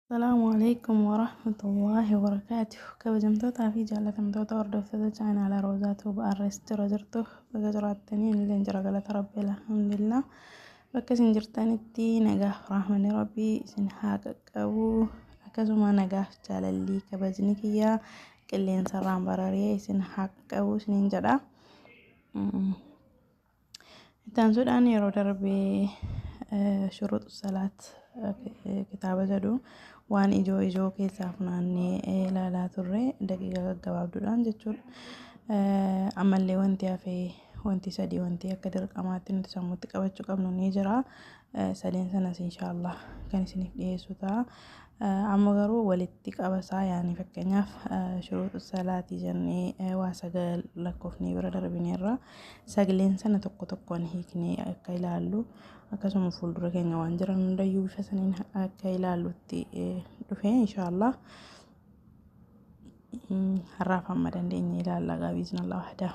Asalaamu alaikum warahmatullaahi wabarakaatuh. Kabajamtootaa fi jaallatamtoota hordoftoota chaanaala Roozaa Tuub Arrees jira jirtu, baga jiraattanii. Illee jira, galata Rabbii, alhamdulillah. Bakka isin jirtanitti nagaaf rahmanni Rabbii isin haa qaqqabu. Akkasuma nagaaf jaalalli kabajni kiyyaa qilleensarraan bararee isin haa qaqqabu isiniin jedha. Itti aansuudhaan yeroo darbee shuruuxu salaat kitaaba jedhu waan ijoo ijoo keessaa funaannee ilaalaa turre, daqiiqa gaggabaabduudhaan jechuudha. Ammallee wanti hafee, wanti sadii, wanti akka dirqamaatti nuti sammuutti qabachuu qabnu ni jira. Sadeen sanas inshaallah kan isiniif dhiyeessu ta'a. Amma garuu walitti qabasaa, yaani fakkeenyaaf shuruuxu salaatii jennee waa sagal lakkoofnee bira darbineerra. Sagaleen sana tokko tokkoon hiiknee akka ilaallu, akkasuma fuuldura keenya waan jiran hundayyuu bifa saniin akka ilaallutti dhufe inshaallah. Har'aaf amma dandeenye ilaalla gaa, biiznallah wahdaa.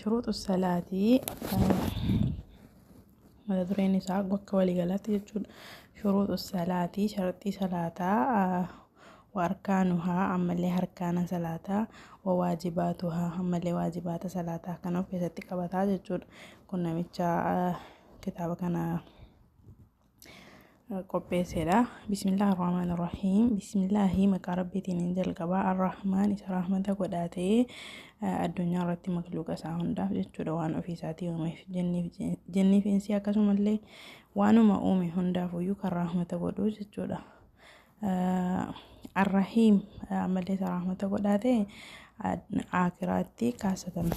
Shuruuxu salaatii mata dureen isaa akka waliigalaatti jechuudha. Shuruuxu salaatii, sharxii salaataa, wa arkaanuhaa, ammallee harkaana salaataa, wa waajibaatuhaa, ammallee waajibaata salaataa kana of keessatti qabataa jechuudha. Kun namicha kitaaba kana qopheessedha. Bismillaahi Rahmaan Rahiim. Bismillaahi, maqaa Rabbiitiin hin jalqabaa. Arrahmaan, isa rahmata godhaa ta'ee addunyaa irratti makluuqa isaa hundaaf jechuudha, waan ofii isaatii uumeef jinniif insii akkasumallee waanuma uume hundaaf iyyuu kan rahmata godhu jechuudha. Arrahiim, ammallee isa rahmata godhaa ta'e akiraatti kaasatan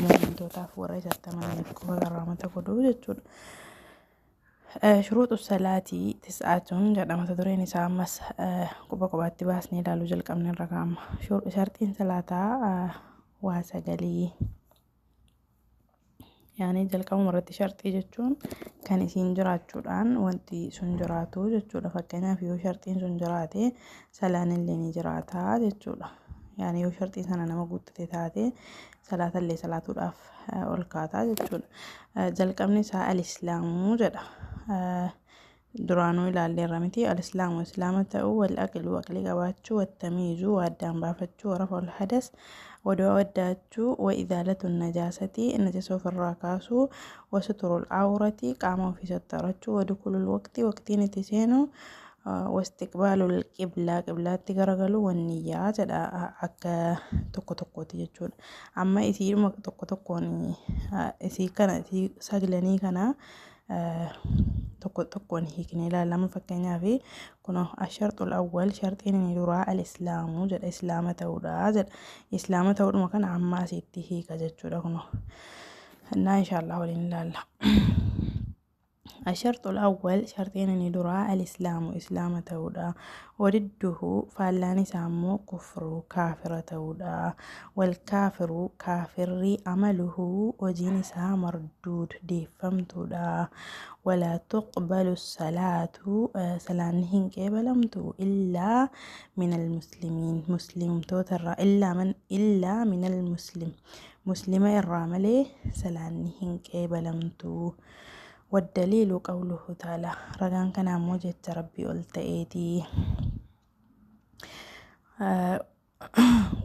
mu'mintootaaf, warra isatti amananiif qofa kan rahmata godhu jechuudha. Shuruuxu salaatii tis'aatuun jedha mata dureen isaa. Ammas quba qubaatti baasnee ilaaluu jalqabne irra kaa'ama. Sharxiin salaataa waa sagalii. Yaani jalqabuma irratti sharxii jechuun kan isiin jiraachuudhaan wanti sun jiraatu jechuudha. Fakkeenyaaf yoo sharxiin sun jiraate salaan illee ni jiraata jechuudha. Yaani yoo sharxii sana nama guuttate taate salaatallee salaatuudhaaf ol kaataa jechuudha. Jalqabni isaa al-islaamuu jedha. Duraanuu ilaalleerra miti? Al-islaamu, islaama ta'uu, wal aqlu, aqlii qabaachuu, wattamiizu, waa addaan baafachuu, warafa hadas, odoo addaachuu, wa izaalatu najaasati, najasa ofirraa kaasuu, wasuturul awrati, qaama ofii sattarachuu, wadukulul waqti, waqtiin itti seenu, wastiqbaalul qiblaa, qiblaatti garagaluu, wanniyyaa jedha akka tokko tokkooti jechuudha. Amma isiidhuma tokko tokkoon isii kana, isii saglanii kana tokko tokkoon hiiknee ilaalama. Fakkeenyaaf kun asharxul awwal, sharxiin inni duraa al-islaamuu jedha, islaama ta'uudha jedha. Islaama ta'uudhuma kana amma asitti hiika jechuudha kunoo. Innaa inshaallah waliin ilaalla. الشرط الأول، شرطين inni duraa الإسلام، إسلام ta'uudha. وضده، faallaan isaa immoo كفر، kaafira ta'uudha. والكافر، kaafirri، عمله، hojiin isaa، مردود، deeffamtuudha. ولا تقبل الصلاة، salaanni hin qeebalamtu، إلا من المسلمين، muslimtoota irraa، إلا من، إلا من المسلم، muslima irraa malee salaanni hin qeebalamtu. والدليل قوله تعالى، ragaan kanaa immoo jecha Rabbii ol ta'eeti.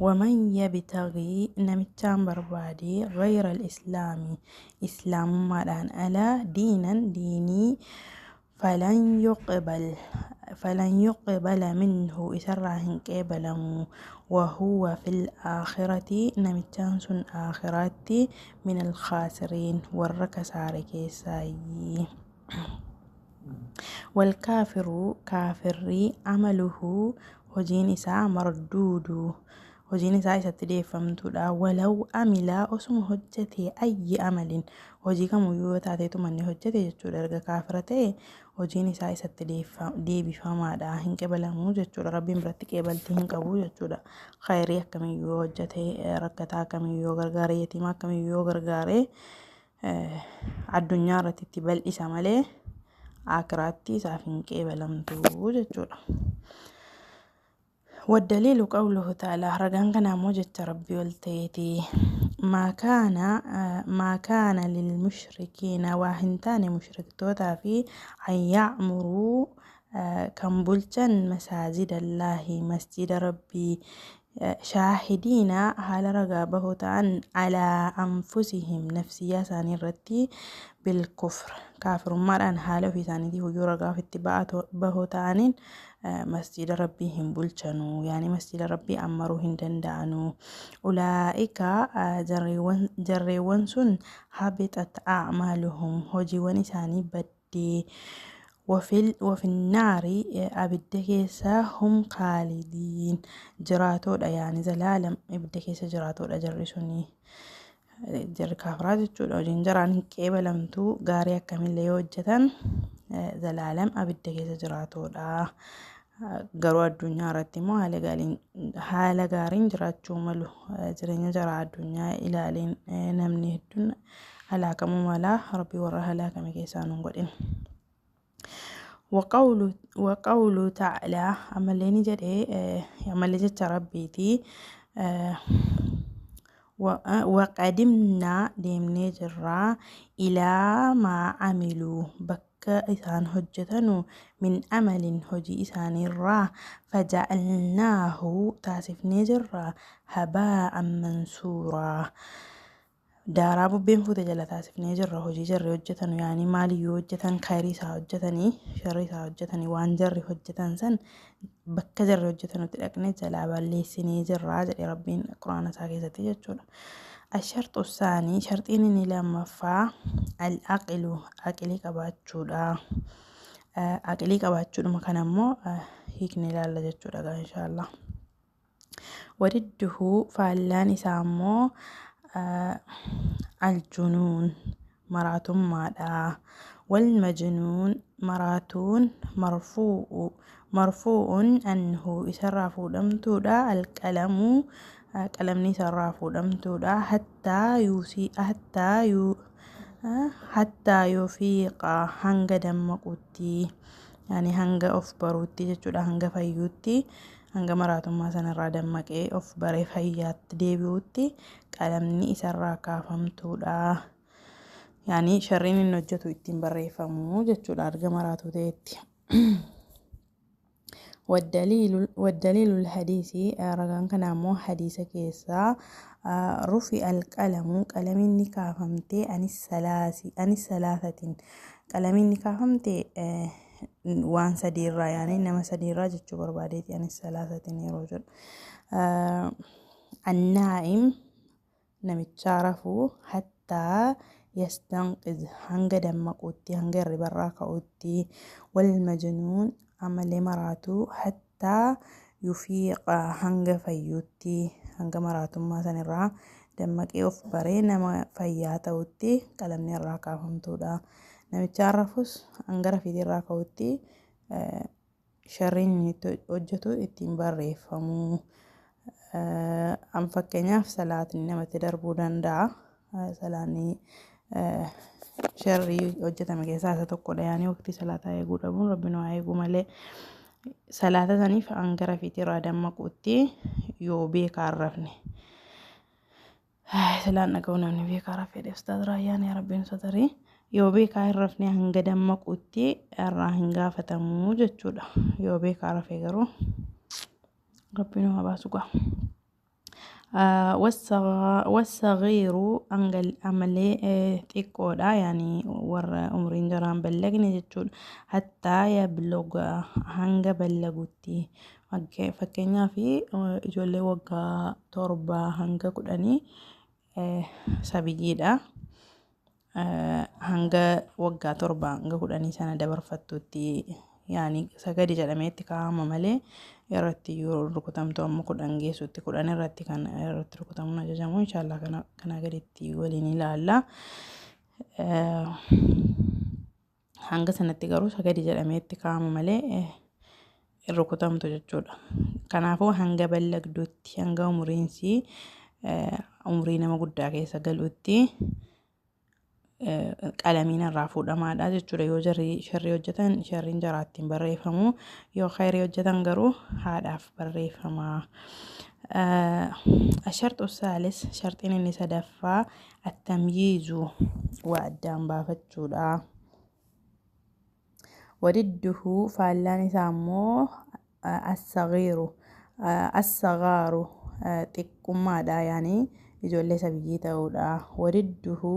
ومن يبتغي، namichaan barbaade، غير الإسلام، islaamummaadhaan ala، دينا، diinii، فلن يقبل، فلن يقبل منه، isarraa hin qeebalamu، وهو في الآخرة، namichaan sun aakhiraatti، من الخاسرين، warra kasaare keessaayi. والكافر، kaafirri، عمله، hojiin isaa، مردود، hojiin isaa isatti deeffamtuudha. ولو عمل، osuma hojjete، أي عمل، hojii kamuyyuu yoo taateetuma inni hojjete jechuudha, erga kaafira ta'e hojiin isaa isatti deebifamaadha, hin qeebalamuu jechuudha. Rabbiin biratti qeebaltii hin qabu jechuudha. Khayrii akkamiyyuu yoo hojjete, rakkataa akkamiyyuu yoo gargaare, yatiima akkamiyyuu yoo gargaare, addunyaa irratti itti bal'isa malee akiraatti isaaf hin qeebalamtu jechuudha. والدليل قوله تعالى، ragaan kanaa immoo jecha Rabbii ol ta'eeti. ما كان، ما كان للمشركين، waa hin taane mushriktootaa fi، أن يعمروا Kan bulchan masaajidallaahi, masjida Rabbii, shaahidiina, haala ragaa bahoo ta'an, alaa anfusihim, nafsiyyaa isaanii irratti, bilkufr, kaafirummaadhaan haala ofii isaaniitiif huyyuu ragaa ofitti bahoo ta'aniin masjida Rabbii hin bulchanuu, yaani masjida Rabbii ammaruu hin danda'anuu. Ulaa'ika, jarreewwan sun, habixat a'maaluhum, hojiiwwan isaanii baddee, wafinnaari, abidda keessa, hum khaalidiin, jiraatoodha, yaani zalaalam ibidda keessa jiraatoodha jarri suni. Jarri kaafiraa jechuudha. Hojiin jaraan hin qeebalamtu, gaarii akkamillee yoo hojjetan zalaalam abidda keessa jiraatoodha. Garuu addunyaa irratti immoo haala gaariin jiraachuu malu. Jireenya jaraa addunyaa ilaaleen namni hedduun halaakamuu mala. Rabbii warra halaakame keessaa nu hin godhin. Waqawlu ta'ala, ammallee ni jedhee, ammallee jecha Rabbiiti. Waqadimnaa, deemnee jirraa, ilaa maa amiluu, bakka isaan hojjetanu, min amalin, hojii isaaniirraa, faja'alnaahu, taasifnee jirra, habaa'an mansuuraa, daaraa bubbeen fuute jala taasifnee jirra hojii jarri hojjetanu. Yaani maaliyyuu hojjetan, khayrii isaa hojjetanii, sharrii isaa hojjetanii, waan jarri hojjetan san bakka jarri hojjetanutti dhaqnee jalaa balleessinee jirra jedhe Rabbiin Quraana isaa keessatti jechuudha. Asharxu saanii, sharxiin inni lammaffaa, al-aqilu, aqilii qabaachuudha. Aqilii qabaachuudhuma kana immoo hiikni ilaalla jechuudha gaa inshaallah. Wadidduhu, faallaan isaa immoo, aljunuun, maraatummaadha. Walmajnuun, maraatuun, marfuu'un anhu, isarraa fuudhamtuudha, alqalamu, qalamni isarraa fuudhamtuudha, hattaa yuusii hattaa yuu hattaa yufiiqa, hanga dammaqutti, yaani hanga of baruutti jechuudha, hanga fayyuutti, hanga maraatummaa sanarraa dammaqee of baree fayyaatti deebi'utti qalamni isarraa kaafamtuudha. Yaani sharriin inni hojjetu ittiin barreeffamu jechuudha erga maraatuu ta'etti. Waddaliilu hadiisi, ragaan kanaa immoo hadiisa keessaa, rufi alqalamu, qalamiin ni kaafamte, anis salaasatin, qalamiin ni kaafamte waan sadiirraa, yaani nama sadiirraa jechuu barbaadeeti anis salaasatin yeroo jedhu. Annaa'im, namichaa rafuu, hattaa yastanqiz, hanga dammaquutti, hanga hirribarraa ka'utti, walmajnuun, ammallee maraatuu, hattaa yufiiqa, hanga fayyuutti, hanga maraatummaa sanirraa dammaqee of baree nama fayyaa ta'utti qalamni irraa kaafamtuudha. Namichaan rafus hanga rafiitirraa ka'utti sharriin inni itti hojjetu ittiin barreeffamu. An fakkeenyaaf salaatni namatti darbuu danda'a. Salaanni sharrii hojjetame keessaa isa tokkodha. Yaani waqtii salaataa eeguu dhabuun, Rabbi nu haa eegu malee, salaata saniif hanga rafiitirraa dammaquutti yoo beekaa hin rafne. Silaan dhaga'u namni beekaa rafee, Ustaaz Raayyaan, yaa Rabbiin satarii, yoo beekaa hin rafne hanga dammaquutti irraa hin gaafatamu jechuudha. Yoo beekaa rafee garuu Rabbi nu haa baasu gaa. Wassagiiru, ammallee xiqqoodha, yaani warra umriin jaraan ballagne jechuudha. Hattaa yabluga, hanga ballagutti. Fakkeenyaaf ijoollee waggaa 7 hanga 10 sabiyyiidha. Hanga waggaa 7 hanga 10 sana dabarfattutti, yaani sagadi jedhamee itti kaa'ama malee irratti yoo rukutamtu amma 10 geessutti, 10 irratti kan irratti rukutamuun ajajamu. Inshaallah kana gaditti waliin ilaalla. Hanga sanatti garuu sagadi jedhamee itti kaa'ama malee hin rukutamtu jechuudha. Kanaafuu hanga ballagduutti, hanga umriinsii umrii nama guddaa keessa galuutti qalamiin irraa fuudhamaadha jechuudha. Yoo jarri sharrii hojjetan sharriin jaraa ittiin barreeffamu, yoo khayrii hojjetan garuu haadhaaf barreeffama. Asharxu saalis, sharxiin inni sadaffaa, attamyiizu, waa addaan baafachuudha. Wadidduhu faallaan isaa immoo assagiiru assagaaru xiqqummaadha, yaani ijoollee sabiyyii ta'uudha. Wadidduhu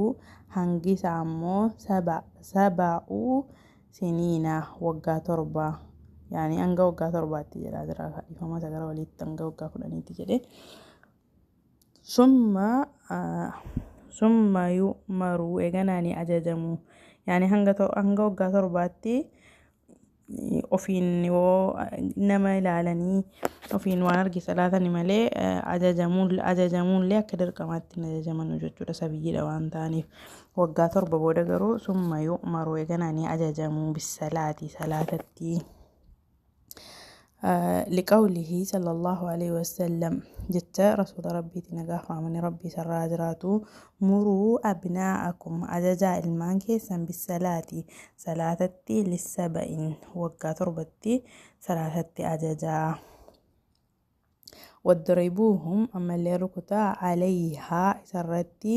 hangi isaa immoo saba'u siniina waggaa 7, yaani hanga waggaa 7tti jedhaa jira. Dhiifama, isa gara waliitti hanga waggaa 10tti jedhe. Summa yu'maru eeganaa ni ajajamu, yaani hanga waggaa 7tti ofiin yoo nama ilaalanii ofiin waan arge salaatani malee ajajamuullee akka dirqamaatti hin ajajaman jechuudha, sabiyyiidha waan ta'aniif. Waggaa 7 booda garuu summa yu'maru eeganaa ni ajajamu bisalaati salaatatti. Liqawlihi sallallahu alaihi wasallam jecha rasuula rabbiitiin nagaa faamanii rabbii sarraa jiraatu, muruu abnaa'akum ajajaa ilmaan keessan bisalaati salaatatti lissaba'in waggaa 7tti salaatatti ajajaa. Waddaribuuhum ammallee rukutaa calayhaa isarratti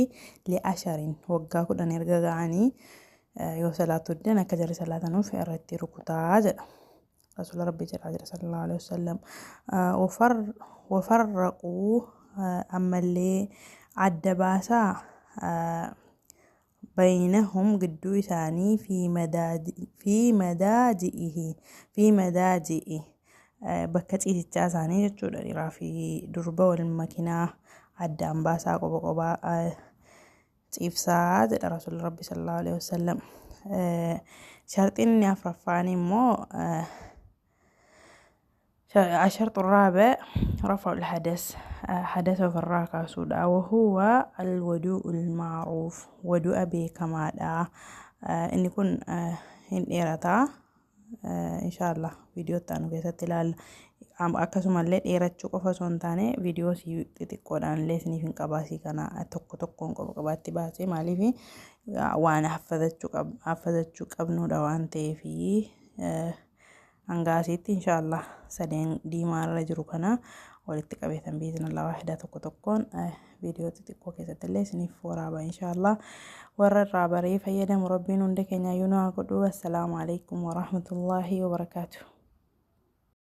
li'asharin waggaa 10 erga ga'anii yoo salaatu didan akka jarri salaatanuuf irratti rukutaa jedha. Rasuula rabbii jedhaa jira sallallahu alaihi wasallam. Wafarraquu ammallee adda baasaa baynahum gidduu isaanii fi madaaji'ihi fi madaaji'i bakka ciisichaa isaanii jechuudha. Dhiiraa fi durba wal makinaa addaan baasaa qoba qobaa ciibsaa jedha rasuulli rabbi sallallahu alaihi wasallam. Sharxiin inni afraffaan immoo الشرط الرابع رفع الحدث، حدث ofirraa kaasuudha. وهو الوضوء المعروف wudu'a beekamaadha. Inni kun hin dheerataa, inshaallah viidiyoo itti aanu keessatti ilaalla. Akkasumallee dheerachuu qofa osoo hin taane viidiyoo xixiqqoodhaan illee isiniif hin qabaasii kana tokko tokkoon qofa qabaatti baasee, maaliif waan haffazachuu qabnudha waan ta'eef. Hanga asitti inshaallah sadeen diimaa irra jiru kana walitti qabeetan biizinallah waahidaa tokko tokkoon viidiyoo xixiqqoo keessatti illee isiniif waraaba inshaallah. Warra irraa baree fayyadamu rabbiin hunda keenya iyyuu nu haa godhu. Assalaamu alaikum warahmatullaahi wabarakaatu.